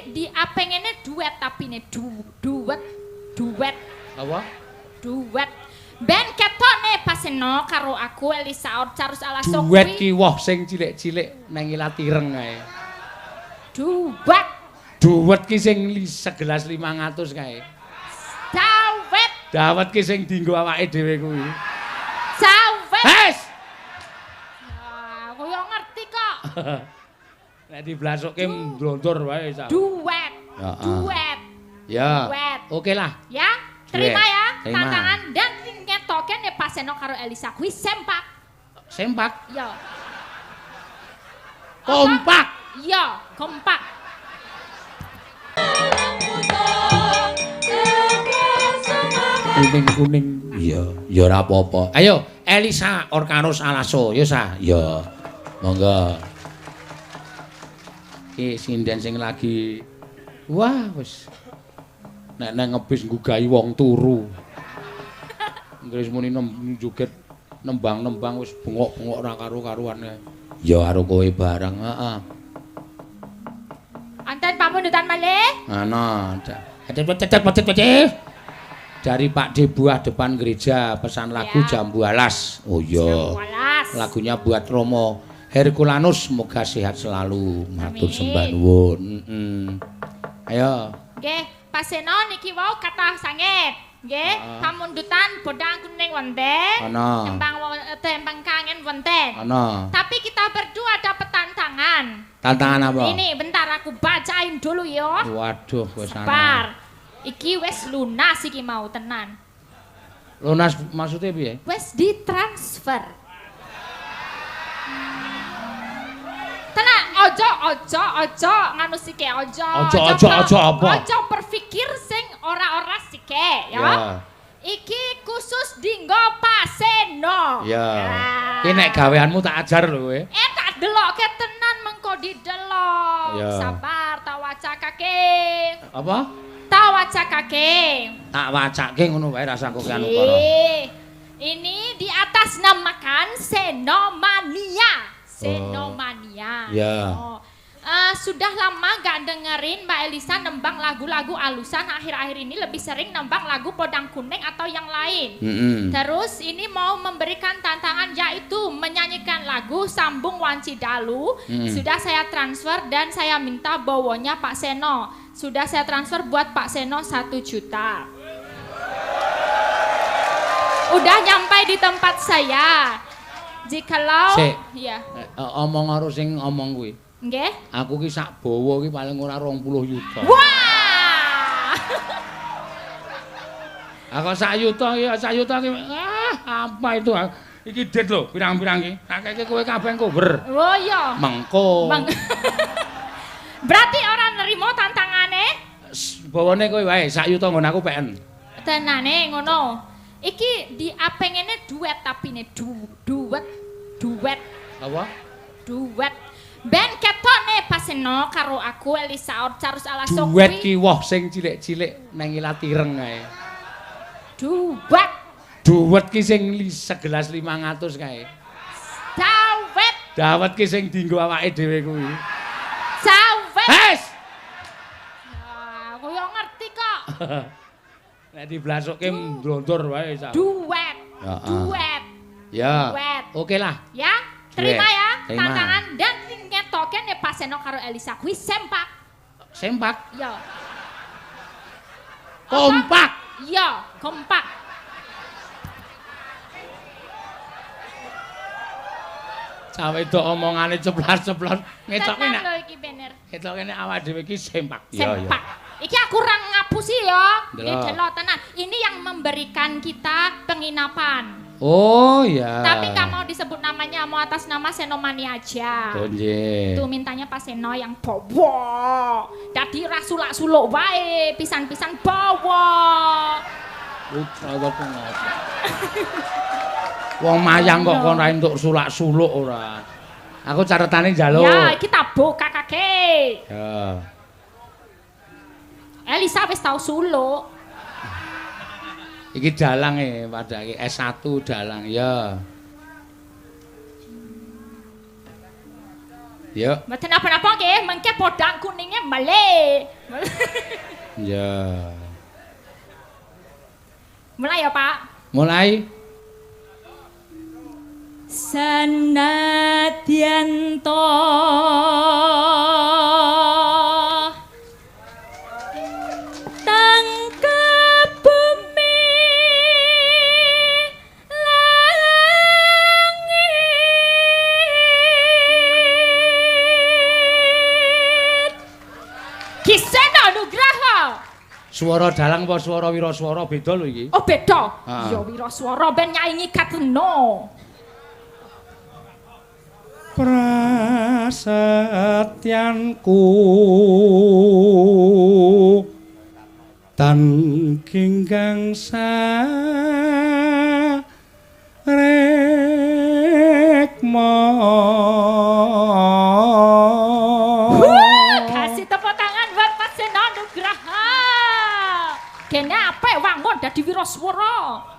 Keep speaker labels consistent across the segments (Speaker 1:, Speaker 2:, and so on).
Speaker 1: Iki di apengene duet tapi ne duet duet.
Speaker 2: Apa?
Speaker 1: Duet. Ben ketone Paseno karo aku Elisa Orcarus Alaso.
Speaker 2: Duet ki woh sing cilik-cilik nang ilat ireng kae.
Speaker 1: Duet.
Speaker 2: Duet ki sing segelas 500 kae.
Speaker 1: Dawet.
Speaker 2: Dawet ki sing dienggo awake dhewe kuwi.
Speaker 1: Dawet.
Speaker 2: Hes.
Speaker 1: Ya, aku yo ngerti kok.
Speaker 2: Nek diblasokke mblontor wae sak.
Speaker 1: Duet. Duet.
Speaker 2: Ya.
Speaker 1: Duet.
Speaker 2: Oke lah.
Speaker 1: Ya, terima ya
Speaker 2: terima.
Speaker 1: Tantangan dan ngetoke nek Paseno karo Elisa kuwi sempak.
Speaker 2: Sempak?
Speaker 1: Ya.
Speaker 2: Kompak.
Speaker 1: Iya, kompak.
Speaker 2: Kuning-kuning. Iya, ya ora apa-apa. Ayo, Elisa Orcarus Alaso, ya sa. Ya. Monggo. Iki sinden sing lagi wah wis nek nang ngebis nggugahi wong turu. Inggris muni joget nembang-nembang wis bengok-bengok ora karu-karuan. Ya karo kowe bareng, heeh.
Speaker 1: Anten pamundutan malih?
Speaker 2: Ana. Dari Pak D Buah depan gereja pesan lagu ya. Jambu Alas. Oh iya. Lagunya buat Romo Herculanus, semoga sehat selalu. Matur sembah nuwun. Ayo.
Speaker 1: Nggih, Pak Seno niki wau kathah sanget. Nggih, pamundutan bodang kuning wonten.
Speaker 2: Ana.
Speaker 1: Tembang kangen wonten.
Speaker 2: Ana.
Speaker 1: Tapi kita berdua dapat tantangan.
Speaker 2: Tantangan apa?
Speaker 1: Ini bentar aku bacain dulu ya.
Speaker 2: Waduh, wis ana.
Speaker 1: Sabar. Iki wis lunas iki mau tenan.
Speaker 2: Lunas maksudnya piye?
Speaker 1: Wis ditransfer. Tenang, ojo ojo ojo nganu sike ojo.
Speaker 2: Ojo ojo ojo apa?
Speaker 1: Ojo berpikir sing ora-ora sike ya.
Speaker 2: Ya.
Speaker 1: Iki khusus dinggo Paseno.
Speaker 2: Ya. Iki nek gaweanmu tak ajar lho kowe.
Speaker 1: Eh tak delokke tenan mengko didelok.
Speaker 2: Ya.
Speaker 1: Sabar tak wacakake.
Speaker 2: Apa?
Speaker 1: Tak wacakake.
Speaker 2: Tak wacake ngono wae rasa kok anu karo.
Speaker 1: Ini di atas namakan Senomania. Senomania.
Speaker 2: Oh. Ya.
Speaker 1: Oh. Sudah lama gak dengerin Mbak Elisa nembang lagu-lagu alusan, akhir-akhir ini lebih sering nembang lagu podang kuning atau yang lain. Terus ini mau memberikan tantangan yaitu menyanyikan lagu Sambung Wanci Dalu. Sudah saya transfer dan saya minta bawonya Pak Seno. Sudah saya transfer buat Pak Seno 1 juta. Udah nyampe di tempat saya. Jikalau ya.
Speaker 2: Omong karo sing omong kuwi.
Speaker 1: Nggih.
Speaker 2: Aku ki sak bawa ki paling ora 20 yuta.
Speaker 1: Wah.
Speaker 2: Aku sak yuta ki, sak yuta ki. Ah, apa itu? Iki dit lho, pirang-pirang ki. Akeh kowe kabeh cover.
Speaker 1: Oh iya.
Speaker 2: Mengko.
Speaker 1: Berarti ora nerimo tantangane?
Speaker 2: Bawane kowe wae, sak yuta nggon aku peken.
Speaker 1: Tenane ngono. Iki di apengene duet tapi ne duet duet.
Speaker 2: Apa?
Speaker 1: Duet. Ben ketone Paseno karo aku Elisa Orcarus Alaso.
Speaker 2: Duet ki woh sing cilik-cilik nang ilat ireng kae.
Speaker 1: Duet.
Speaker 2: Duet ki sing segelas 500 kae.
Speaker 1: Dawet.
Speaker 2: Dawet ki sing dienggo awake dhewe kuwi.
Speaker 1: Dawet.
Speaker 2: Hes.
Speaker 1: Ya, aku yo ngerti kok.
Speaker 2: Nek diblasokke mblontor wae sak.
Speaker 1: Duet. Duet.
Speaker 2: Ya.
Speaker 1: Duet.
Speaker 2: Oke lah.
Speaker 1: Ya, terima ya
Speaker 2: terima.
Speaker 1: Tantangan dan ngetoke nek Paseno karo Elisa kuwi sempak.
Speaker 2: Sempak?
Speaker 1: Ya.
Speaker 2: Kompak.
Speaker 1: Iya, kompak.
Speaker 2: Cah wedok omongane ceplas-ceplos ngetoke nek.
Speaker 1: Lho iki bener.
Speaker 2: Ngetoke nek awake dhewe iki sempak.
Speaker 1: Sempak. Iki aku kurang ngapusi ya. Delok tenan. Ini yang memberikan kita penginapan.
Speaker 2: Oh ya.
Speaker 1: Tapi nggak mau disebut namanya, mau atas nama Senomania aja.
Speaker 2: Oh nggih.
Speaker 1: Tuh mintanya Pak Seno yang bawa. Dadi ra sulak-suluk wae, pisan-pisan bawa.
Speaker 2: Utawa ngopo. Wong mayang kok kon ra entuk sulak-suluk ora. Aku catetane njaluk.
Speaker 1: Ya, iki tak bukakake.
Speaker 2: Ya.
Speaker 1: Elisa wis tau suluk.
Speaker 2: Iki dalang e, padake S1 dalang ya. Ya.
Speaker 1: Mboten napa-napa nggih, mengke podang kuninge melih.
Speaker 2: Ya.
Speaker 1: Mulai ya, Pak.
Speaker 2: Mulai.
Speaker 1: Senadyan to tangkep bumi langit. Ki Seno Nugraha.
Speaker 2: Swara dalang apa swara wiraswara beda lho iki?
Speaker 1: Oh beda. Ya wiraswara ben nyaingi Katno.
Speaker 3: Prasetyanku tan ginggang sarekma.
Speaker 1: Kasih tepuk tangan buat Mas Seno Nugraha. Kene apik wangun dadi wiraswara.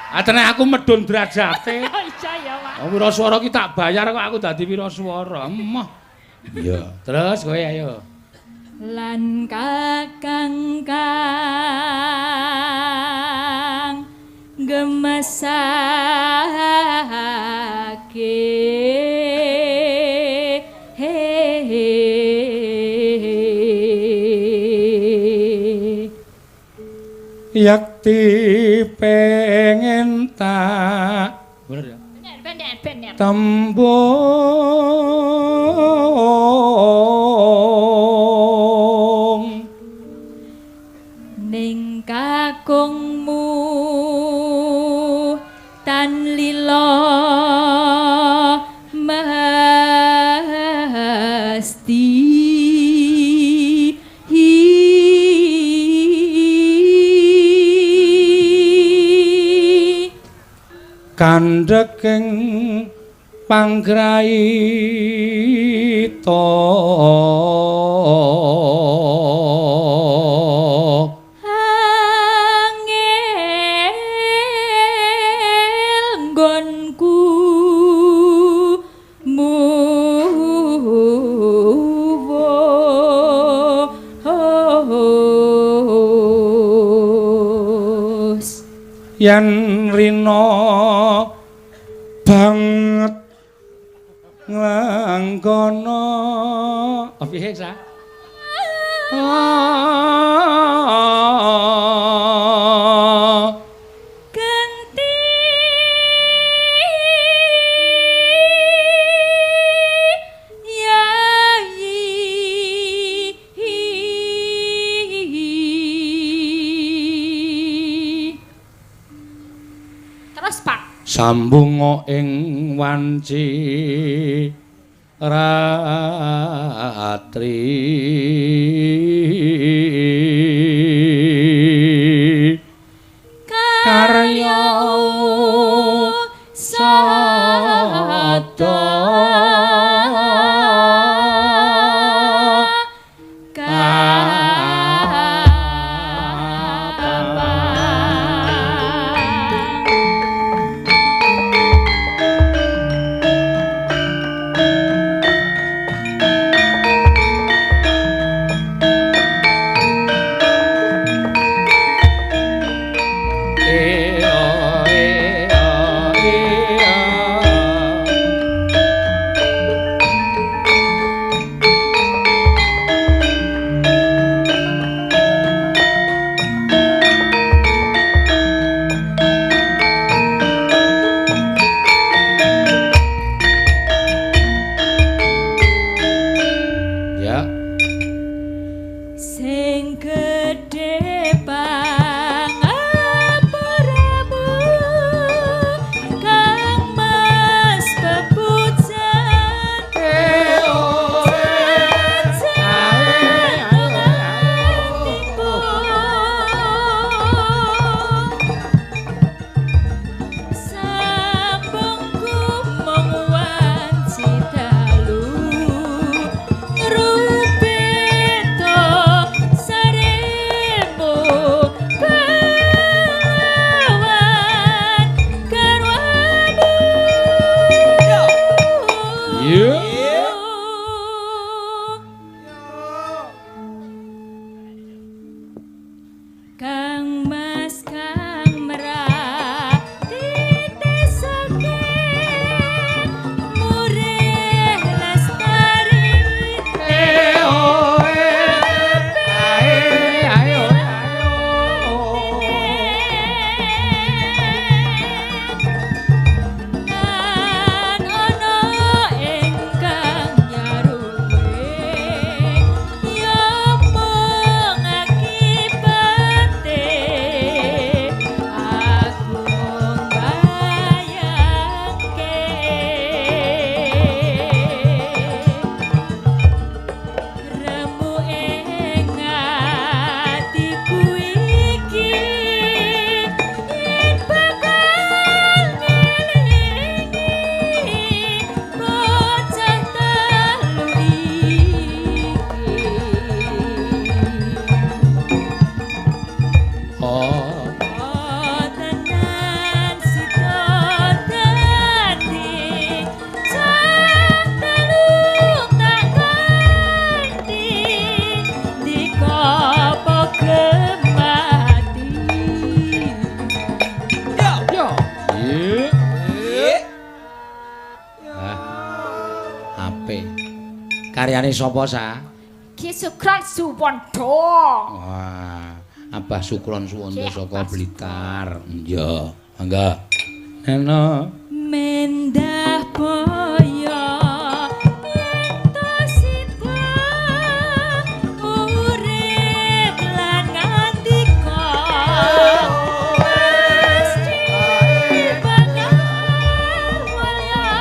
Speaker 2: Atene aku medun derajate.
Speaker 1: Iya ya, Pak.
Speaker 2: Oh, wiraswara ki tak bayar kok aku dadi wiraswara. Emoh. Iya. Terus kowe ayo.
Speaker 1: Lan kakang kang gemesake
Speaker 3: Yakti pengen tak
Speaker 2: bener ya?
Speaker 1: Bener, bener.
Speaker 3: Tembung
Speaker 1: ning kakungmu tan lila mesti.
Speaker 3: Kandheking panggraita
Speaker 1: angel nggonku muwus
Speaker 3: yen rina banget nglangkono
Speaker 2: piye sa?
Speaker 1: Genti yayi. Terus Pak
Speaker 3: sambunga ing wanci ratri karya sada
Speaker 1: Sambung kumong wanci dalu ngrupit
Speaker 2: karyane sapa, Sa?
Speaker 1: Ki Sukron Suwondo.
Speaker 2: Wah, Abah Sukron Suwondo saka Blitar. Iya, mangga. Neno
Speaker 4: mendah boyo yen to sida urip lan ngandika mesti bakal mulya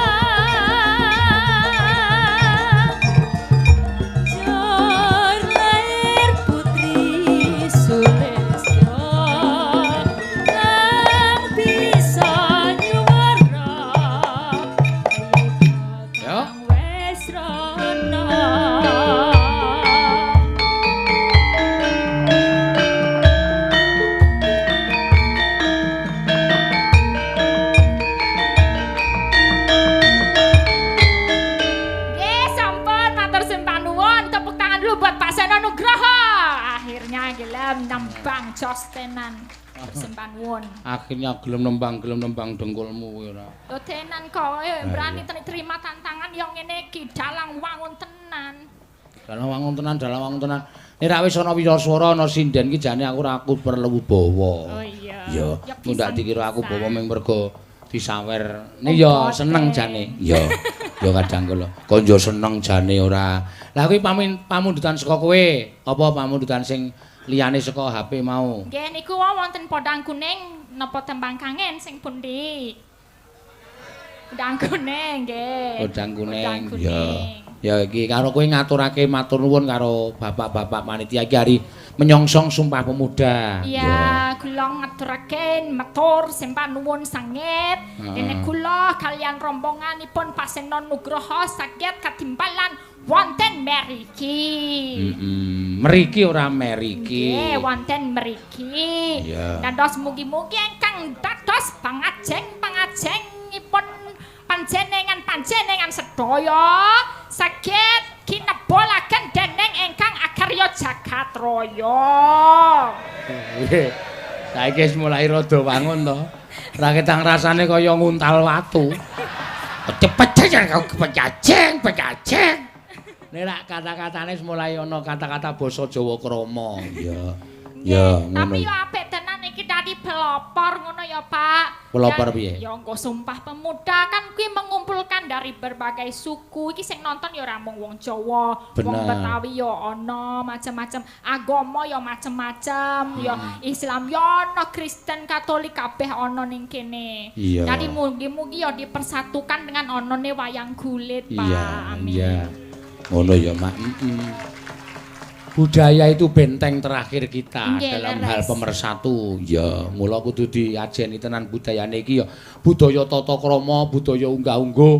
Speaker 4: jor lair putri Sulistyo kang bisa nyuwara
Speaker 2: Ya.
Speaker 4: Wes rono.
Speaker 1: Nggih, sampun matur sembah nuwun. Tepuk tangan dulu buat Pak Seno Nugroho. Akhirnya gelem nembang jos tenan. Sembah nuwun.
Speaker 2: Akhirnya gelem nembang dengkulmu kowe ora.
Speaker 1: Lho tenan kok berani terima tantangan yang ngene iki dalang wangun tenan.
Speaker 2: Dalang wangun tenan, dalang wangun tenan. Nek ra wis ana wiraswara ana sinden ki jane aku ora aku perlu bawa.
Speaker 1: Oh iya.
Speaker 2: Ya,
Speaker 1: Ya,
Speaker 2: ndak dikira aku
Speaker 1: pisan-pisan.
Speaker 2: bawa mung mergo disawer. Nek ya seneng jane. Ya. Ya kadang kala konjo seneng jane ora. Lah kuwi pamundutan saka kowe, apa pamundutan sing liyane saka HP mau?
Speaker 1: Nggih niku wau wonten podang kuning napa tembang kangen sing pundi? Podang kuning nggih.
Speaker 2: Podang kuning.
Speaker 1: Podang
Speaker 2: Ya. Ya iki karo kowe ngaturake matur nuwun karo bapak-bapak panitia iki hari menyongsong Sumpah Pemuda.
Speaker 1: Iya, kula ngaturaken matur sembah nuwun sanget. Dene kula kalian rombonganipun Pak Seno Nugroho saged katimbalan wonten meriki.
Speaker 2: Meriki ora meriki.
Speaker 1: Nggih, wonten meriki.
Speaker 2: Iya.
Speaker 1: Dados mugi-mugi ingkang dados pangajeng-pangajengipun panjenengan-panjenengan sedaya saged kinebolaken dening ingkang akarya jagat raya.
Speaker 2: Saiki wis mulai rada wangun to. Ra ketang rasane kaya nguntal watu. Cepet kepecaceng, pecaceng. Nek rak kata-katane wis mulai ana kata-kata basa Jawa krama. Iya. Ya, ngono.
Speaker 1: Tapi yo apik tenan iki dadi pelopor ngono ya, Pak.
Speaker 2: Pelopor piye?
Speaker 1: Ya engko Sumpah Pemuda kan kuwi mengumpulkan dari berbagai suku. Iki sing nonton ya ora mung wong Jawa, wong Betawi ya ana, macem-macem agama ya macem-macem, ya Islam ya ana, Kristen, Katolik kabeh ana ning kene.
Speaker 2: Iya.
Speaker 1: Dadi mugi-mugi ya dipersatukan dengan onone wayang kulit, Pak.
Speaker 2: Iya,
Speaker 1: Amin.
Speaker 2: iya. Ngono ya, Mak. Budaya itu benteng terakhir kita
Speaker 1: Nggih,
Speaker 2: dalam
Speaker 1: leres.
Speaker 2: hal pemersatu. Ya, mula kudu diajeni tenan budayane iki ya. Budaya tata krama, budaya unggah-ungguh,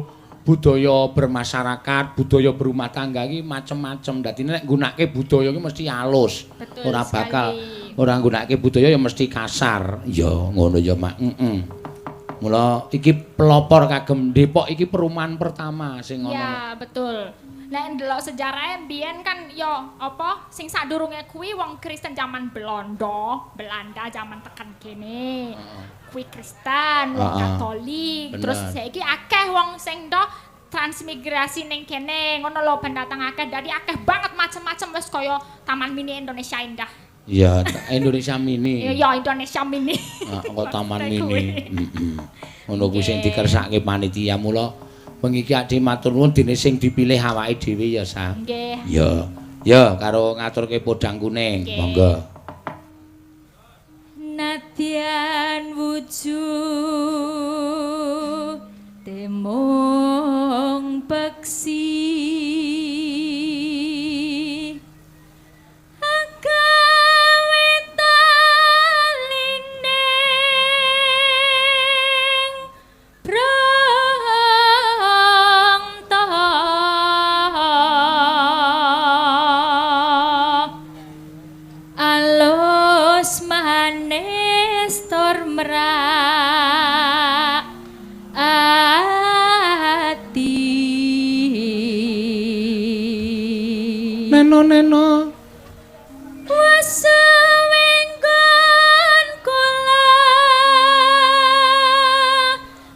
Speaker 2: budaya bermasyarakat, budaya berumah tangga iki macem-macem. Dadi nek nggunakake budaya iki mesti halus.
Speaker 1: Betul
Speaker 2: Ora bakal
Speaker 1: sekali.
Speaker 2: ora nggunakake budaya ya mesti kasar. Ya, ngono ya, Mak. Mula iki pelopor kagem Depok iki perumahan pertama sing ana.
Speaker 1: Ya, betul. Nek ndelok sejarahe mbiyen kan ya apa sing sadurunge kuwi wong Kristen zaman Belanda, Belanda zaman tekan kene. Kuwi Kristen, wong Katolik,
Speaker 2: Bener.
Speaker 1: terus saiki akeh wong sing do transmigrasi ning kene, ngono lho pendatang akeh. Dadi akeh banget macem-macem wis kaya Taman Mini Indonesia Indah.
Speaker 2: Iya, Indonesia Mini.
Speaker 1: Ya Indonesia Mini.
Speaker 2: Kok Taman
Speaker 1: Maksudnya
Speaker 2: Mini.
Speaker 1: kuwi.
Speaker 2: Ngono kuwi sing dikersake panitia mula wengi iki ade matur nuwun dene sing dipilih awake dhewe ya, Sa.
Speaker 1: Nggih.
Speaker 2: Ya. Ya, karo ngaturke podang kuning.
Speaker 1: Nggih.
Speaker 2: Monggo.
Speaker 4: Nadyan wujud temung peksi agawe talining prangta alus manis tur merak ati.
Speaker 2: Neno neno.
Speaker 4: Wesewenggon kula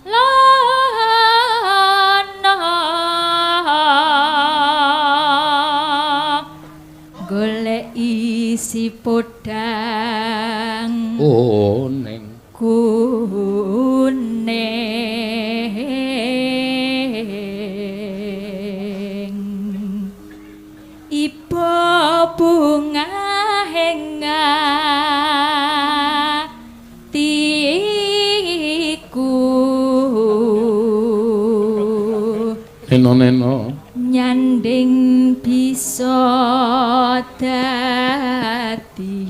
Speaker 4: lono. Golek isi podang
Speaker 2: kuning
Speaker 4: kuning iba bunga atiku
Speaker 2: neno-neno
Speaker 4: nyanding bisa dadi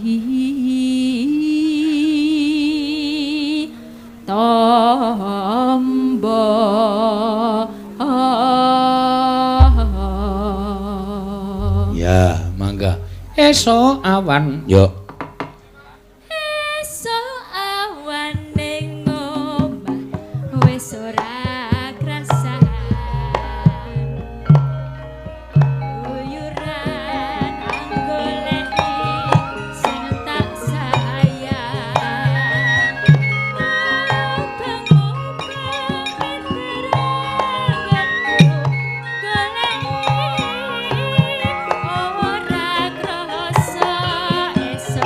Speaker 4: tombo.
Speaker 2: Ya, mangga. Esok awan. Yo.
Speaker 4: Esok awan ning omah wis ora krasan. Uyuran anggoleki sing tak sayang. Ubeng-ubeng teranganku goleki ora krasa. Esok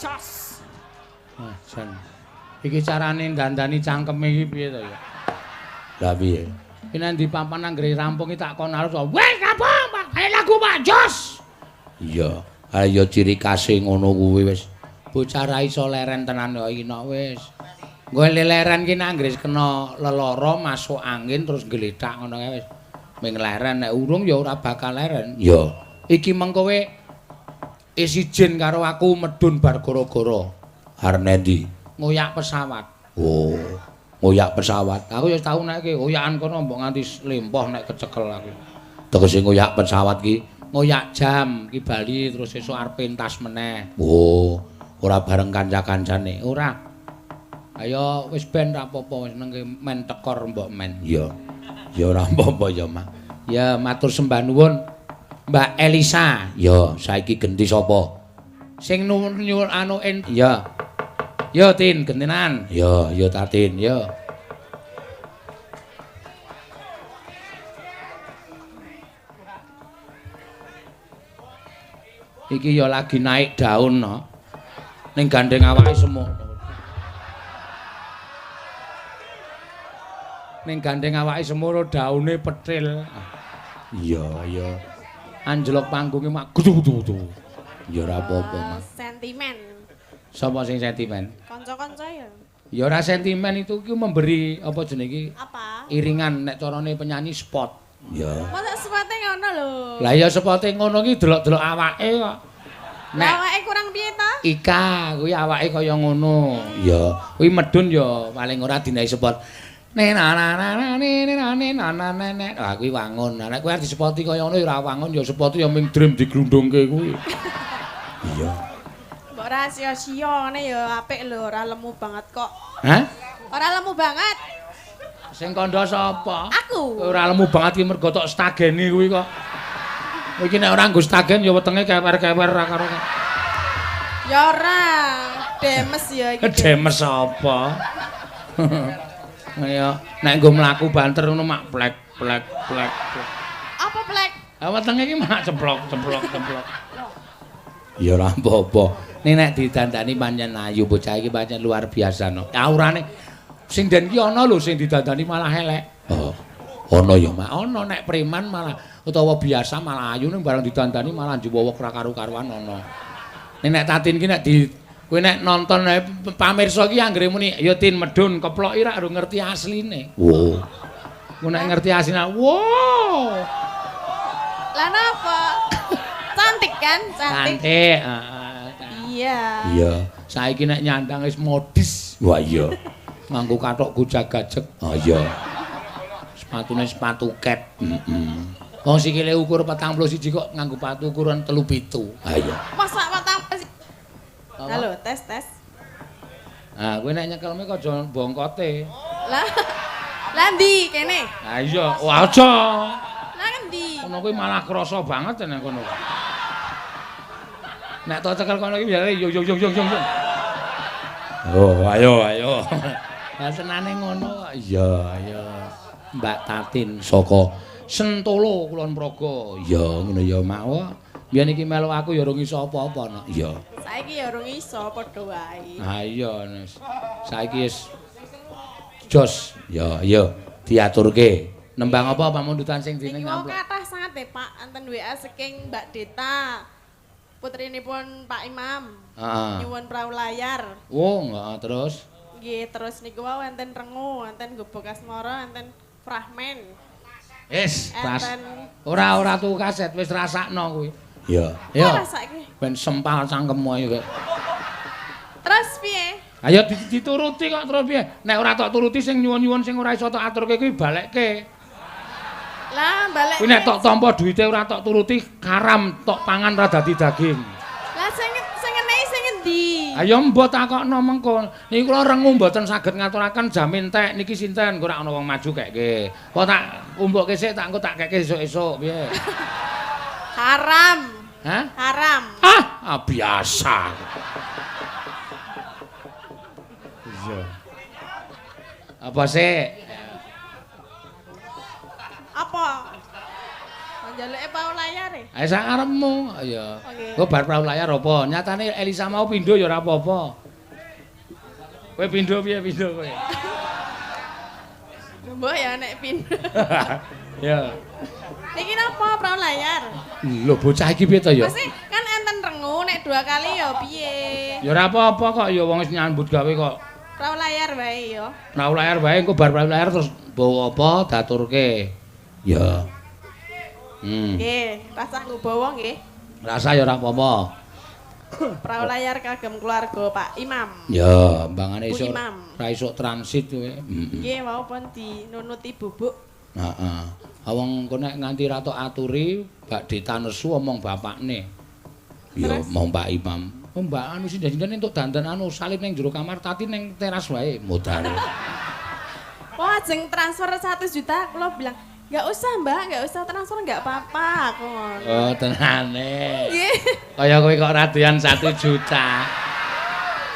Speaker 1: Jos.
Speaker 2: Ah, jan. Iki carane dandani cangkeme iki piye to ya? Lah piye? Iki nang ndi papan anggere rampung iki tak kon arep. Wes rampung, Pak. Ayo lagu Pak Jos. Iya. Ayo ciri khase ngono kuwi wis. Bocah ra iso leren tenan kok iki nok wis. Nggo leren ki nek anggere kena lelara masuk angin terus gletak ngono kae wis. Ming leren nek urung ya ora bakal leren. Iya. Iki mengko kowe wis izin karo aku medhun bar gara-gara. Arep nendi? Ngoyak pesawat. Oh, ngoyak pesawat. Aku ya tau nek iki oyakan kono mbok nganti lempoh nek kecekel aku. Tegese ngoyak pesawat ki ngoyak jam ki bali terus sesuk arep pentas meneh. Oh, ora bareng kanca-kancane. Ora. Ayo wis ben ra apa-apa wis nengke men tekor mbok men. Iya. Ya ora apa-apa ya, Mak. Ya matur sembah nuwun Mbak Elisa. Ya, saiki genti sapa? Sing nyuwun anu en. Ya. Yo Tin, gentenan. Ya, ya Tatin, ya. Iki ya lagi naik daun no. Ning gandeng awake semua. Ning gandeng awake semono daune petil. Iya, iya. Anjlok panggunge mak gudu-gudu. Ya ora apa-apa, Mas.
Speaker 5: Sentimen.
Speaker 2: Sapa sing sentimen?
Speaker 5: Kanca-kanca ya.
Speaker 2: Ya ora sentimen itu ki memberi apa jenenge iki?
Speaker 5: Apa?
Speaker 2: Iringan nek carane penyanyi spot. Ya.
Speaker 5: Masa spote ngono lho.
Speaker 2: Lah ya spote ngono ki delok-delok awake kok.
Speaker 5: Nek awake kurang piye ta?
Speaker 2: Ika kuwi awake kaya ngono. Ya, kuwi medun ya paling ora dinahi spot. Ne na na na na ne na ne na na ne ne. Lah kuwi wangun. Lah nek kowe arep disepoti kaya ngono ya ora wangun ya spoti ya ming dream diglundungke kuwi. Iya.
Speaker 5: Mbok ora sia-sia ngene ya apik lho, ora lemu banget kok.
Speaker 2: Hah?
Speaker 5: Ora lemu banget.
Speaker 2: Sing kandha sapa?
Speaker 5: Aku.
Speaker 2: Ora lemu banget ki mergo tok stageni kuwi kok. Iki nek ora nggo stagen ya wetenge kewer-kewer ra karo.
Speaker 5: Ya ora, demes ya iki.
Speaker 2: Demes apa? Ya, nek nggo mlaku banter ngono mak plek plek plek.
Speaker 5: Apa plek?
Speaker 2: Ah wetenge iki mak ceplok ceplok ceplok. Ya ora apa-apa. Nek nek didandani pancen ayu bocah iki pancen luar biasa no. Aurane sing den ki ana lho sing didandani malah elek. Oh. Ana ya mak ana nek preman malah utawa biasa malah ayu ning bareng didandani malah njuwowok ra karu-karuan ana. Nek nek Tatin ki nek di kowe nek nonton pamirsa ki anggere muni ya Tin medhun keploki rak ora ngerti asline. Wo. Ku nek ngerti asline, wo.
Speaker 5: Lah napa? Cantik kan? Cantik.
Speaker 2: Cantik, heeh.
Speaker 5: Iya.
Speaker 2: Iya. Saiki nek nyandang wis modis. Wah iya. Nganggo kathok gojag-gajeg. Oh iya. Sepatune sepatu ket. Heeh. Wong sikile ukur 41 kok nganggo sepatu ukuran 37. Ha iya.
Speaker 5: Masa 41. Halo, tes tes.
Speaker 2: Ah, kowe nek nyekelme kok aja bongkote.
Speaker 5: Lah. Lah ndi kene?
Speaker 2: Ha iya, wah aja.
Speaker 5: Lah ngendi?
Speaker 2: Kono kuwi malah krasa banget nek kono. Nek tok cekel kono iki biasane yo yo yo yo yo. Oh, ayo ayo. Lah senane ngono kok. Iya, iya. Mbak Tatin saka Sentolo Kulon Progo. Iya, ngono ya Mak. Biyen iki melu aku ya urung iso apa-apa no. Iya.
Speaker 5: Saiki ya urung iso padha wae.
Speaker 2: Ha iya, Nes. Saiki wis jos. Ya, iya, diaturke. Nembang apa pamundutan sing dene
Speaker 5: ngamplok?
Speaker 2: Niku
Speaker 5: kathah sanget Pak, enten WA saking Mbak Deta. Putrinipun Pak Imam.
Speaker 2: Heeh.
Speaker 5: Nyuwun prau layar.
Speaker 2: Oh, heeh, terus?
Speaker 5: Nggih, terus niku wau enten rengu, enten gubuk asmara, enten fragmen.
Speaker 2: Wis, ora ora tuku kaset, wis rasakno kuwi. Iya.
Speaker 5: Ya. Rasake.
Speaker 2: Ben sempal cangkemmu ayo kok.
Speaker 5: Terus piye?
Speaker 2: Ayo dituruti kok terus piye? Nek ora tok turuti sing nyuwun-nyuwun sing ora iso tok aturke kuwi balekke.
Speaker 5: Lah, balekke.
Speaker 2: Kuwi nek tok tampa duwite ora tok turuti haram tok pangan ora dadi daging.
Speaker 5: Lah sing sing ngenehi sing endi?
Speaker 2: Ayo mbok takokno mengko. Niki kula rengu mboten saged ngaturaken jamin tek niki sinten engko ora ana wong maju kekke. Apa tak umbukke sik tak engko tak kekke esuk-esuk piye?
Speaker 5: Haram.
Speaker 2: Hah?
Speaker 5: Haram.
Speaker 2: Ah, biasa. Iya. Apa sih?
Speaker 5: Apa? Njaluke pau layare.
Speaker 2: Ayo sak karepmu. Ya.
Speaker 5: Oke.
Speaker 2: Engko bar prau layar apa? Nyatane Elisa mau pindho ya ora apa-apa. Kowe pindho piye pindho kowe?
Speaker 5: Mbok ya nek pindho.
Speaker 2: Ya.
Speaker 5: Niki napa prau layar?
Speaker 2: Lho bocah iki piye to ya?
Speaker 5: Mesti kan enten rengu nek 2 kali ya piye?
Speaker 2: Ya ora apa-apa kok ya wong wis nyambut gawe kok.
Speaker 5: Prau layar wae ya.
Speaker 2: Prau layar wae engko bar prau layar terus bawa apa daturke. Ya.
Speaker 5: Nggih, rasah nggo bawa nggih.
Speaker 2: Rasah ya ora apa-apa.
Speaker 5: Prau layar kagem keluarga Pak Imam.
Speaker 2: Ya, mbangane
Speaker 5: Bu
Speaker 2: iso
Speaker 5: Imam.
Speaker 2: ra iso transit kowe.
Speaker 5: Nggih, wau pun dinunuti bubuk.
Speaker 2: Heeh. Wong engko nek nganti ra tok aturi, Mbak Deta nesu omong bapakne. Ya,
Speaker 5: Terus?
Speaker 2: mong Pak Imam. Oh, Mbak anu sinden-sinden entuk dandan anu salib ning jero kamar, Tati ning teras wae modal.
Speaker 5: Wah, ajeng transfer 1 juta, kula bilang, "Enggak usah, Mbak, enggak usah transfer, enggak apa-apa." Aku ngono.
Speaker 2: Oh, tenane.
Speaker 5: Nggih.
Speaker 2: Kaya kowe kok ra doyan 1 juta.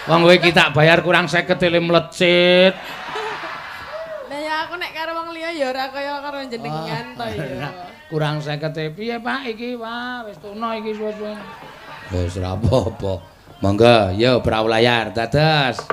Speaker 2: Wong kowe iki tak bayar kurang 50 ele mlecit.
Speaker 5: Lah ya aku nek karo wong liya ya ora kaya karo jenengan to ya.
Speaker 2: Kurang 50 piye, Pak iki? Wah, wis tuna iki suwe-suwe. Wis ora apa-apa. Monggo, yo prau layar dados.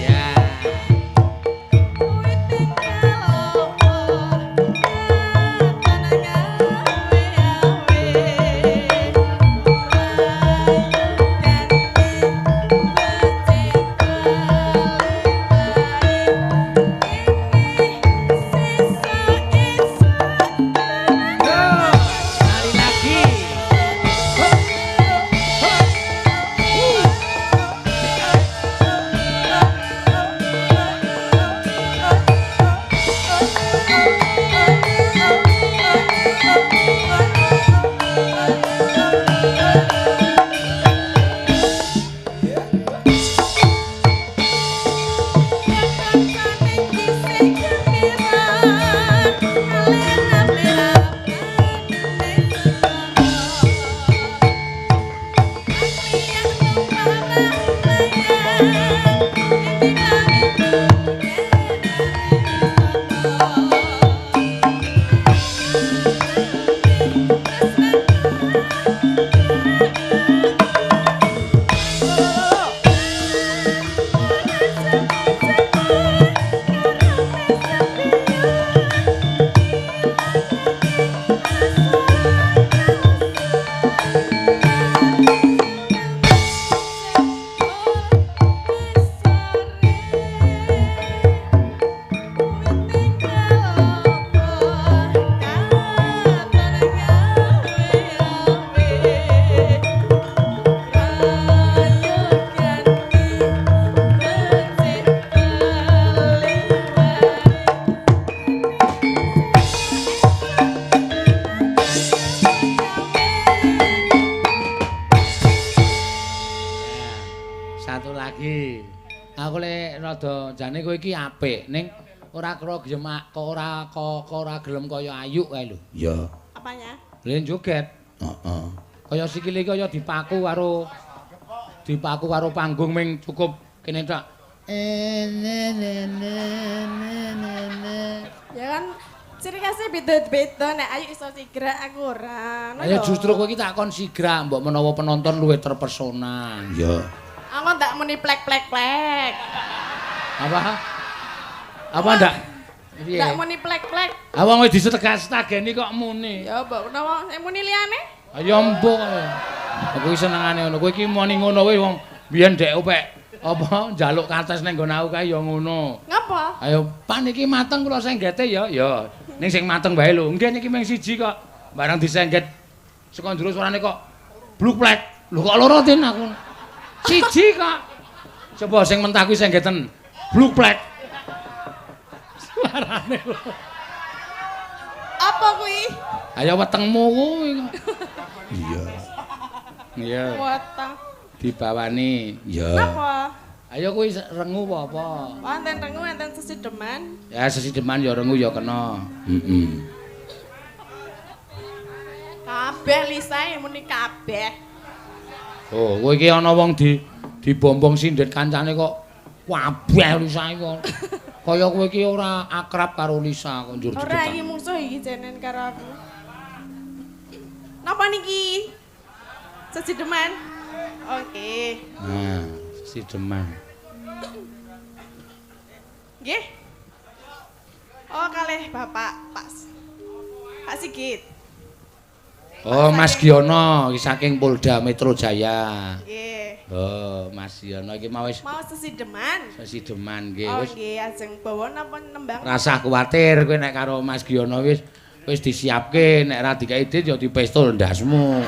Speaker 2: Ya. Sekali lagi. Satu lagi. Aku lek rada jane kowe iki apik ning ora kira gelem kok ora kok ora gelem kaya Ayu kae lho. Ya.
Speaker 5: Apanya?
Speaker 2: Lha joget. Heeh. Kaya sikile kaya dipaku karo panggung ming cukup kene tok. Ne ne ne ne ne ne.
Speaker 5: Ya kan ciri khasnya beda-beda nek Ayu iso sigrak aku ora. Ngono
Speaker 2: Ya
Speaker 5: lho.
Speaker 2: justru kowe iki tak kon sigrak mbok menawa penonton luwih terpesona. Ya.
Speaker 5: Aku ndak muni plek plek plek.
Speaker 2: Apa? Apa ndak? Piye?
Speaker 5: Ndak muni plek plek.
Speaker 2: Ah wong wis disetegas-tegeni kok muni.
Speaker 5: Ya mbok menawa sing muni liyane.
Speaker 2: Ayo mbok. Aku iki senengane ngono. Kowe iki muni ngono kuwi wong biyen dek opek apa njaluk kates ning nggon aku kae ya ngono.
Speaker 5: Ngapa?
Speaker 2: Ayo pan iki mateng kula senggete ya. Ya. Ning sing mateng wae lho. Nggih niki mung siji kok. Barang disengget saka njero suarane kok bluk plek. Lho kok loro tin aku. Siji kok. Coba sing mentah kuwi senggeten. Bluk plek. Suarane lho.
Speaker 5: Apa kuwi?
Speaker 2: Ayo wetengmu kuwi. Iya. Iya.
Speaker 5: Weteng.
Speaker 2: Dibawani. Iya.
Speaker 5: Napa?
Speaker 2: Ayo kuwi rengu apa apa?
Speaker 5: Wonten rengu enten sesideman.
Speaker 2: Ya sesideman ya rengu ya kena. Heeh.
Speaker 5: Kabeh lisae muni kabeh.
Speaker 2: Oh, kowe iki ana wong dibombong sindet kancane kok kabeh lisae kok. Kaya kowe iki ora akrab karo Lisa kok njur
Speaker 5: Ora
Speaker 2: didetak.
Speaker 5: iki musuh iki jenen karo aku. Napa niki? Sesideman. Oke.
Speaker 2: Nah, sesideman.
Speaker 5: Nggih. Oh, kalih Bapak Pak Pak Sigit.
Speaker 2: Oh, Mas Giono iki saking Polda Metro Jaya.
Speaker 5: Nggih.
Speaker 2: Oh, Mas Giono iki mau wis
Speaker 5: Mau sesideman.
Speaker 2: sesideman nggih
Speaker 5: Oh,
Speaker 2: wis.
Speaker 5: nggih, ajeng bawa napa nembang?
Speaker 2: Rasah kuwatir kowe nek karo Mas Giono wis wis disiapke nek ra dikeki dit ya dipistol ndasmu.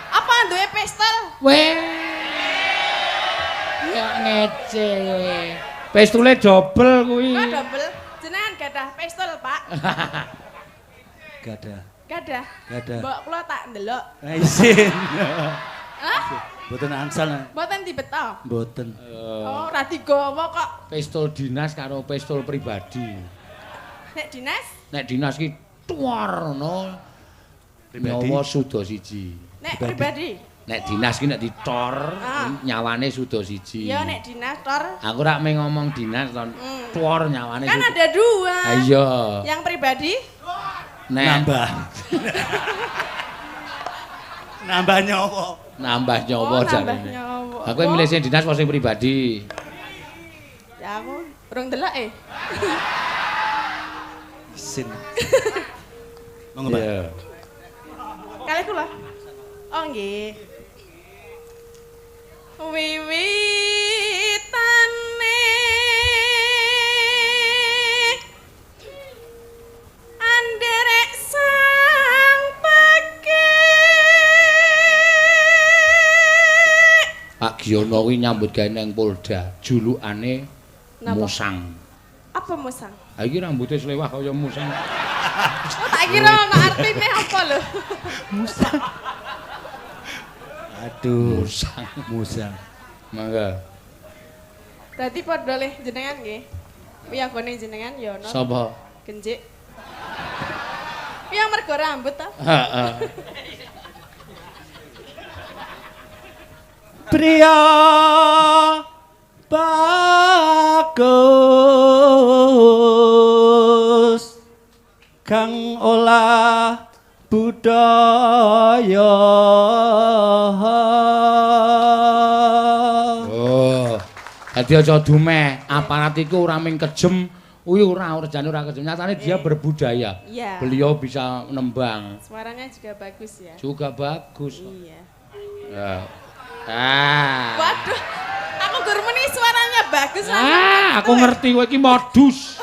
Speaker 5: Apa duwe pistol?
Speaker 2: Weh. Ya ngece kowe. Pistole dobel kuwi.
Speaker 5: Kok dobel? Jenengan gadah pistol, Pak?
Speaker 6: Gadah.
Speaker 5: Gadah.
Speaker 6: Gadah.
Speaker 5: Mbok kula tak ndelok.
Speaker 6: Nah, isin.
Speaker 5: Hah?
Speaker 6: Mboten angsal.
Speaker 5: Mboten dibeto.
Speaker 6: Mboten.
Speaker 5: Oh, ora digawa kok.
Speaker 2: Pistol dinas karo pistol pribadi.
Speaker 5: Nek dinas?
Speaker 2: Nek dinas ki tuar ngono.
Speaker 6: Pribadi.
Speaker 2: Nyawa suda siji.
Speaker 5: Nek pribadi.
Speaker 2: Nek dinas ki nek ditor
Speaker 5: Ah.
Speaker 2: nyawane suda siji.
Speaker 5: Ya nek dinas tor.
Speaker 2: Aku rak mung ngomong dinas ton. Tuar nyawane
Speaker 5: Kan
Speaker 2: suda.
Speaker 5: ada dua.
Speaker 2: Ah, iya.
Speaker 5: Yang pribadi
Speaker 2: Nek
Speaker 6: Nambah. Nambah nyawa.
Speaker 2: nambah nyawa
Speaker 5: Oh, nambah
Speaker 2: jarene.
Speaker 5: nyawa.
Speaker 2: Aku milih sing dinas apa sing pribadi?
Speaker 5: Ya aku urung delok eh.
Speaker 6: Isin. Monggo, Pak.
Speaker 2: Iya.
Speaker 5: Kalih kula. Oh nggih. Wiwitane anderek sang pekik.
Speaker 2: Pak Giono kuwi nyambut gawe nang Polda, julukane
Speaker 5: Napa?
Speaker 2: Musang.
Speaker 5: Apa musang?
Speaker 2: Ha iki rambute slewah kaya musang.
Speaker 5: Oh tak kira ono artine apa lho.
Speaker 6: Aduh.
Speaker 2: Musang.
Speaker 6: Musang.
Speaker 2: Mangga.
Speaker 5: Berarti padha leh jenengan nggih. Wiyagone jenengan ya ono
Speaker 2: Sapa?
Speaker 5: genjik. Piye mergo rambut ta?
Speaker 2: Heeh.
Speaker 6: Pria bagus kang olah budaya.
Speaker 2: Oh. Dadi aja dumeh, aparat iku ora mung kejem, kuwi ora jane ora kejem. Nyatane dia berbudaya.
Speaker 5: Iya.
Speaker 2: Beliau bisa nembang.
Speaker 5: Suaranya juga bagus ya.
Speaker 2: Juga bagus.
Speaker 5: Iya.
Speaker 2: Ya. Ah.
Speaker 5: Waduh, aku gur muni suaranya bagus langsung.
Speaker 2: Ah, aku ngerti kowe iki modus.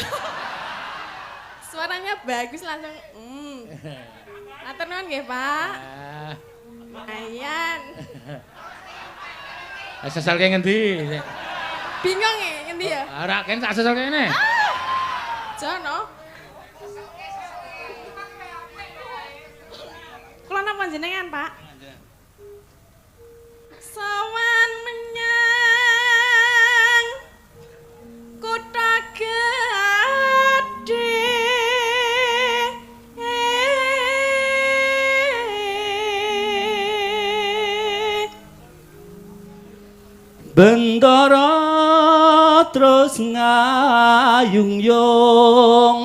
Speaker 5: Suaranya bagus langsung. Matur nuwun nggih, Pak.
Speaker 2: Ah.
Speaker 5: Lumayan.
Speaker 2: Sesalke ngendi?
Speaker 5: Bingung ya ngendi ya?
Speaker 2: Ora ken tak sesalke ngene.
Speaker 5: Jono. Kula napa jenengan, Pak? Sowan menyang kutha gedhe.
Speaker 6: Bendara terus ngayung-yung.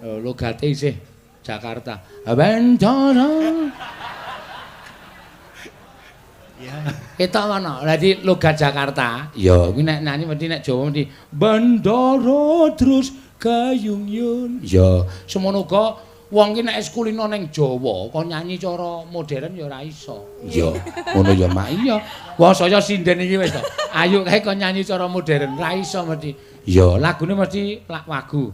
Speaker 2: Oh, logate isih Jakarta. Bendara.
Speaker 6: Iya.
Speaker 2: Ketok ngono. Dadi logat Jakarta. Ya, kuwi nek nyanyi mesti nek Jawa mesti Bendoro terus kayung-yun. Ya, semono uga wong ki nek wis kulino ning Jawa, kon nyanyi cara modern ya ora iso. Iya, ngono ya Mak. Iya. Wah, saya sinden iki wis to. Ayo kae kon nyanyi cara modern, ora iso mesti. Ya, lagune mesti lak wagu.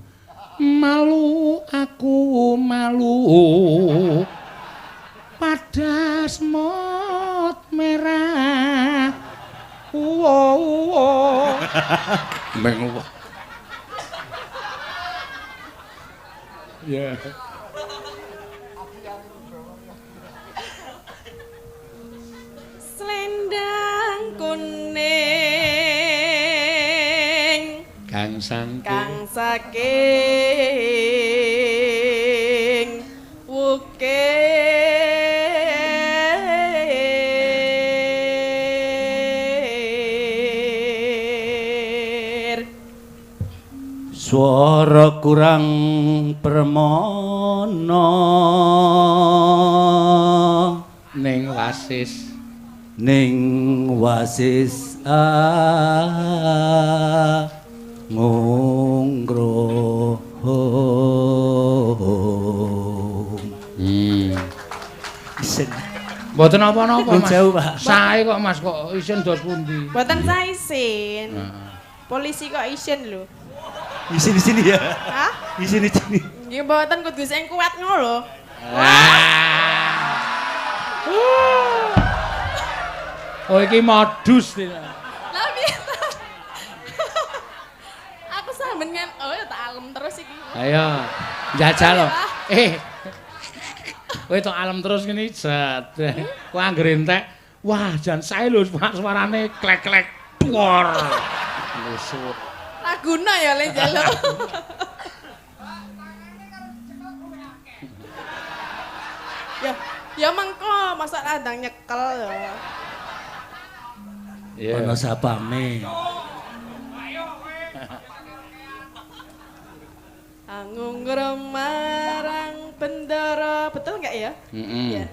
Speaker 2: Malu aku malu pada semut merah. Uwo uwo. Meng uwo. Ya.
Speaker 5: Selendang kuning
Speaker 2: kang saking
Speaker 5: kang saking wukir.
Speaker 6: Swara kurang permana
Speaker 2: ning wasis
Speaker 6: ning wasis ngungro. Isin.
Speaker 2: Mboten napa-napa Mas.
Speaker 6: Jauh, Pak.
Speaker 2: Sae kok Mas kok isin dos pundi?
Speaker 5: Mboten sae isin. Polisi kok isin lho.
Speaker 6: Isin di sini ya?
Speaker 5: Hah?
Speaker 6: Isin di sini.
Speaker 5: Nggih mboten kudu sing kuat ngono lho.
Speaker 2: Oh iki modus iki.
Speaker 5: Lah piye ta? Aku sampean ngen oh ya tak alem terus iki.
Speaker 2: Ayo, njajal lho. Kowe tok alem terus ngene set. Kowe anggere entek, wah jan sae lho suarane klek-klek duor. Lusut.
Speaker 5: Laguna ya le njaluk. Ya, ya mengko masa ladang nyekel ya.
Speaker 2: Iya.
Speaker 6: Ana sapame.
Speaker 5: Angungro marang bendara, betul enggak ya?
Speaker 2: Heeh.
Speaker 5: Iya.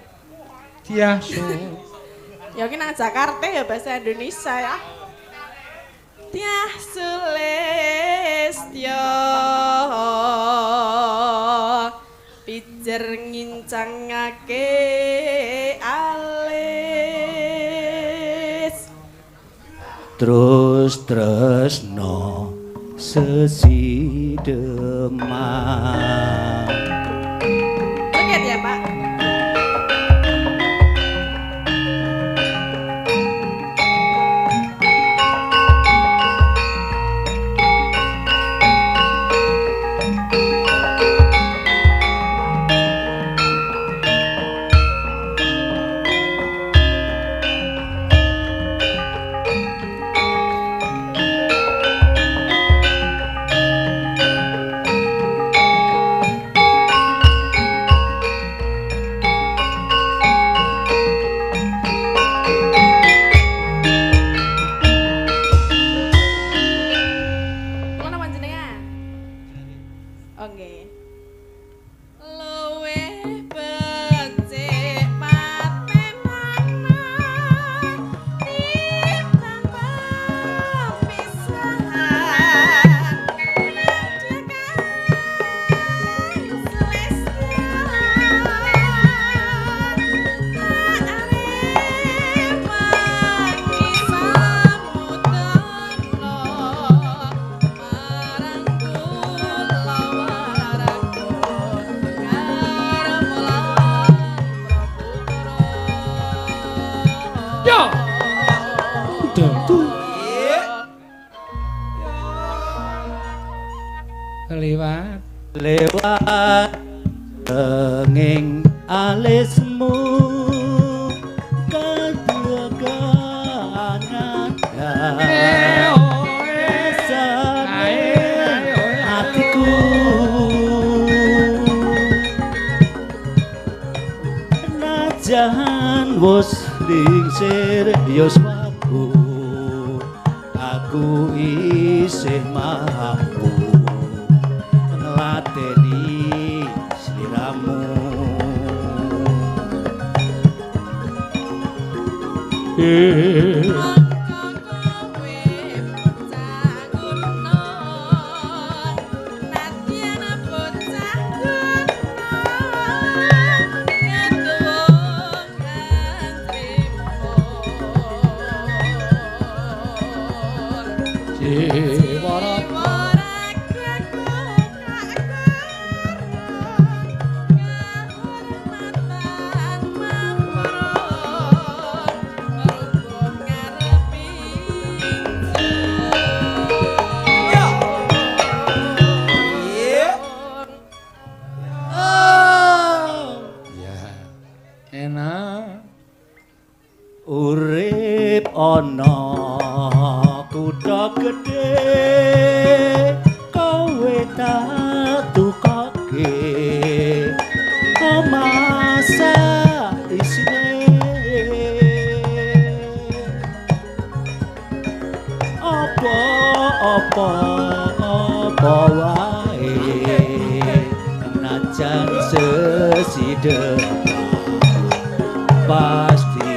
Speaker 2: Tiasu.
Speaker 5: Ya ki nang Jakarta ya bahasa Indonesia ya. Tiah Sulistyo pijer ngincangake alis
Speaker 6: terus tresno sesideman.
Speaker 5: Joget ya Pak.
Speaker 2: Lewat
Speaker 6: lewat tenging alismu kaduganan atiku najan wis lingsir yuswaku aku isih mampu ngladeni sliramu. Urip ana kutha gedhe kowe tak tukoke omah isine apa apa apa wae najan sesidhe pasti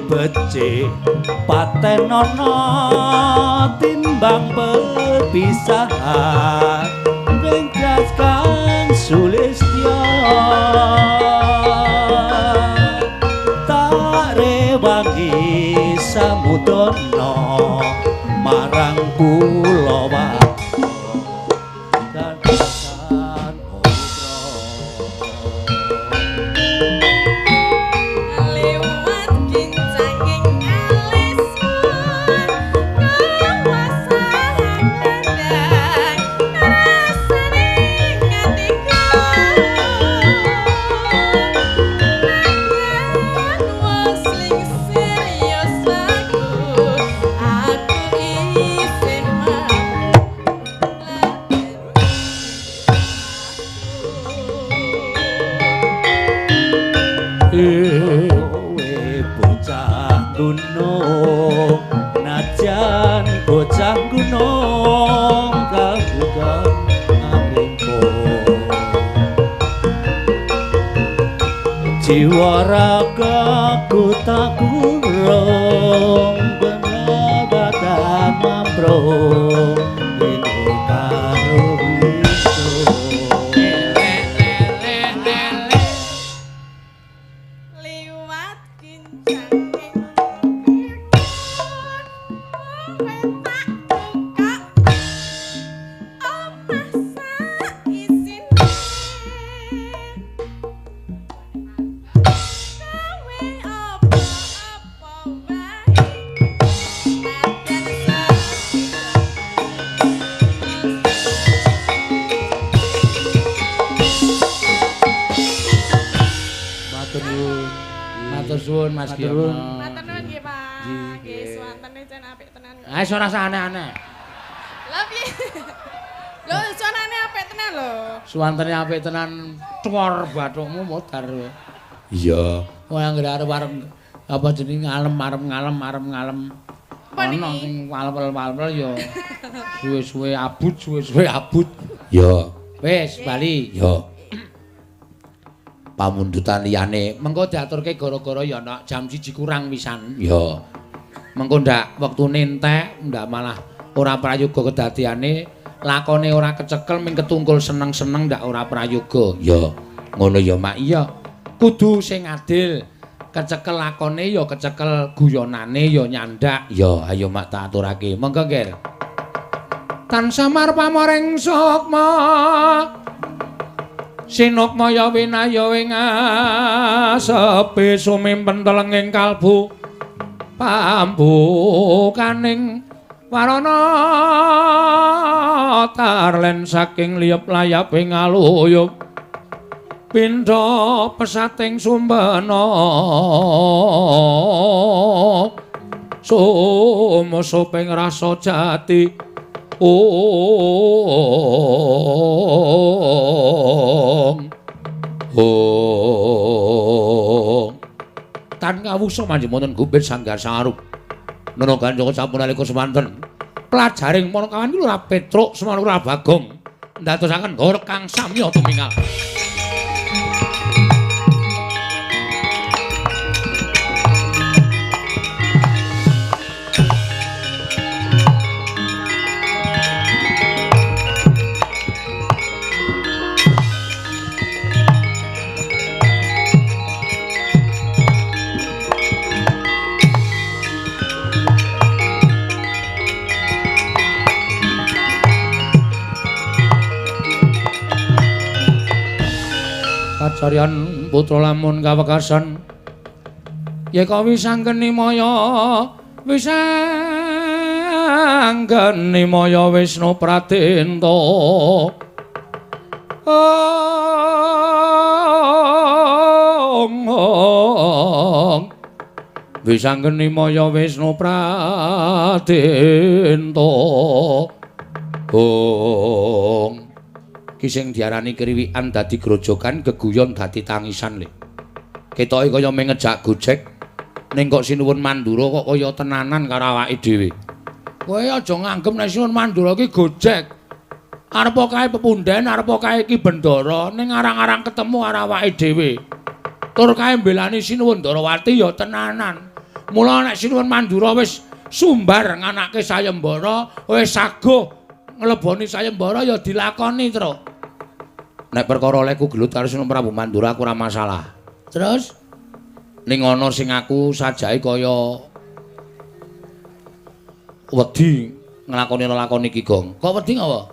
Speaker 6: becik paten ana timbang perpisahan ringkas kang sulistya tak rewangi samudana marang kula dan gunung najan bocah gunung kabuka amripo jiwa raga ku tak kurung penobatan mamprung rindu karo
Speaker 5: liwat kincang
Speaker 2: Matur suwun Mas Giyono.
Speaker 5: Matur nuwun nggih Pak. Nggih suwantene jan apik tenan.
Speaker 2: Ah iso rasa aneh-aneh.
Speaker 5: Lha piye? Lho suwantene apik tenan lho.
Speaker 2: Suwantene apik tenan cor bathukmu modar kowe. Iya. Kowe anggere arep arep apa jenenge ngalem arep ngalem arep ngalem. Ana sing walwel-walwel ya suwe-suwe abut suwe-suwe abut. Ya. Wis bali. Ya. Pamundutan liyane mengko diaturke gara-gara ya nak jam 1 kurang pisan. Ya. Mengko ndak wektune entek, ndak malah ora prayoga kedadiane, lakone ora kecekel ming ketungkul seneng-seneng ndak ora prayoga. Ya. Ngono ya Mak. Iya. Kudu sing adil. Kecekel lakone ya kecekel guyonane ya nyandak. Ya, ayo Mak tak aturake. Monggo, Ger. Tan samar pamoring sukma. Sinukmaya winaya ing asepi sumimpen telenging kalbu pambukaning Warana tarlen saking liyep layaping aluyup pindha pesating sumbena sumusuping rasa jati ong ong tan ngawusa manjemonten gumbir sanggar sarup nono ganjaka sampun nalika semanten pelajaring para kawan iki ora Petruk Semar ora Bagong ndadosaken gor kang samya tumingal. Kacaryan putra lamun kawekasan yeka wisanggeni maya wisanggeni maya Wisnu Pradenta ong ong wisanggeni maya Wisnu Pradenta ong. Ki sing diarani kriwikan dadi grojogan, geguyon dadi tangisan le. Ketoke kaya mung ngejak gojek, ning kok Sinuwun Mandura kok kaya tenanan karo awake dhewe. Kowe aja nganggep nek Sinuwun Mandura ki gojek. Arepa kae pepunden, arepa kae ki bendara, ning arang-arang ketemu karo awake dhewe. Tur kae mbelani Sinuwun Ndarawati ya tenanan. Mula nek Sinuwun Mandura wis sumbar nganake sayembara, wis saguh ngleboni sayembara ya dilakoni, Truk. Nek perkara olehku gelut karo Sinuwun Prabu Mandura aku ora masalah. Terus ning ana sing aku sajake kaya wedi nglakoni lelakon iki, Gong. Kok wedi ngapa?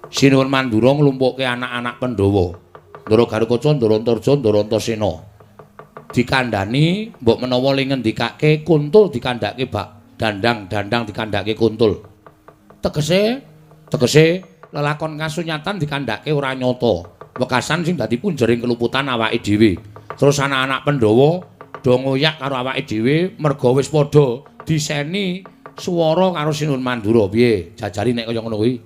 Speaker 2: Sinuwun Mandura nglumpukke anak-anak Pandhawa. Ndara Garukaca, Ndara Antarja, Ndara Antasena. Dikandhani mbok menawa le ngendikake kuntul dikandhake bak dandang, dandang dikandhake kuntul. Tegese lelakon kasunyatan dikandhake ora nyata. Wekasan sing dadi punjering keluputan awake dhewe. Terus anak-anak Pandhawa do ngoyak karo awake dhewe merga wis padha diseni swara karo Sinuwun Mandura. Piye? Jajari nek kaya ngono kuwi.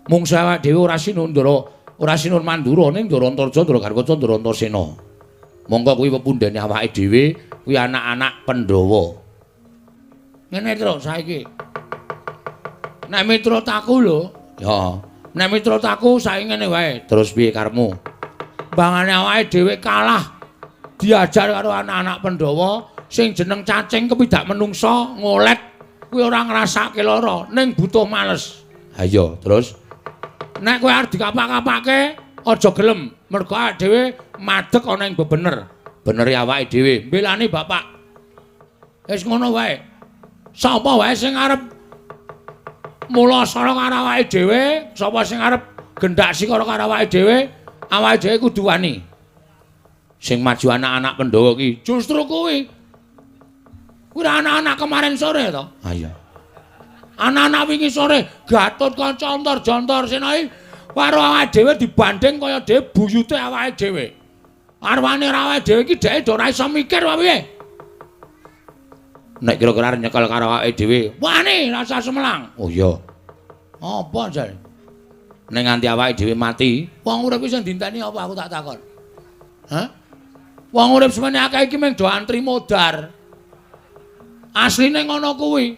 Speaker 2: Mungsu awake dhewe ora Sinuwun Ndara, ora Sinuwun Mandura ning Ndara Antarja, Ndara Garukaca, Ndara Antasena. Monggo kuwi pepundhene awake dhewe, kuwi anak-anak Pandhawa. Ngene terus saiki. Nek miturut aku lho, ya. Nek miturut aku saiki ngene wae. Terus piye karepmu? Bangane awake dhewe kalah diajar karo anak-anak Pandhawa sing jeneng cacing kepidak menungsa ngolet kuwi ora ngrasake lara ning butuh males. Ha iya, terus nek kowe arep dikapak-kapake aja gelem mergo awake dhewe madeg ana ing bebener. Benere awake dhewe mbelani bapak. Wis ngono wae. Sapa wae sing arep mula sara karo awake dhewe, sapa sing arep gendak sikara karo awake dhewe, awake dhewe kudu wani. Sing maju anak-anak Pandhawa ki justru kuwi. Kuwi anak-anak kemarin sore to? Ha iya. Anak-anak wingi sore Gatotkaca Antarja Antasena iki karo awake dhewe dibanding kaya dhewe buyute awake dhewe. Arwane awake dhewe iki dheke ora iso mikir apa piye. Nek kira-kira arep nyekel karo awake dhewe, wani rasa sumelang. Oh iya. Apa jare? Nek nganti awake dhewe mati, wong urip iki sing dinteni apa aku tak takon. Hah? Wong urip semene akeh iki mung do antri modar. Asline ngono kuwi.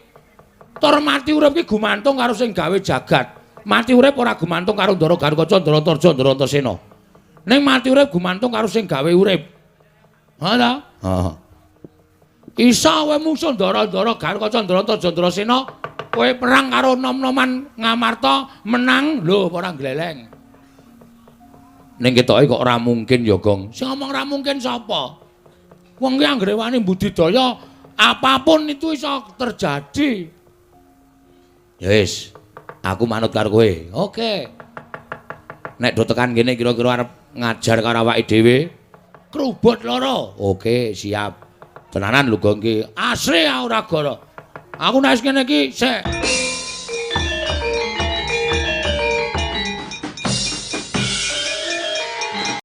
Speaker 2: Tur mati urip iki gumantung karo sing gawe jagat. Mati urip ora gumantung karo Ndara Garukaca, Ndara Antarja, Ndara Antasena. Ning mati urip gumantung karo sing gawe urip. Ha ta? Heeh. Isa kowe mungsuh Ndara-ndara Garukaca, Ndara Antarja, Ndara Sena, kowe perang karo nom-noman Ngamarta menang lho ora gleleng. Ning ketoke kok ora mungkin ya, Gong. Sing ngomong ora mungkin sapa? Wong ki anggere wani budidaya apapun itu iso terjadi. Ya wis, aku manut karo kowe. Oke. Nek do tekan kene kira-kira arep ngajar karo awake dhewe, krubut loro. Oke, siap. Tenanan lho Gong ki. Asli ora goro. Aku nek wis ngene iki sik.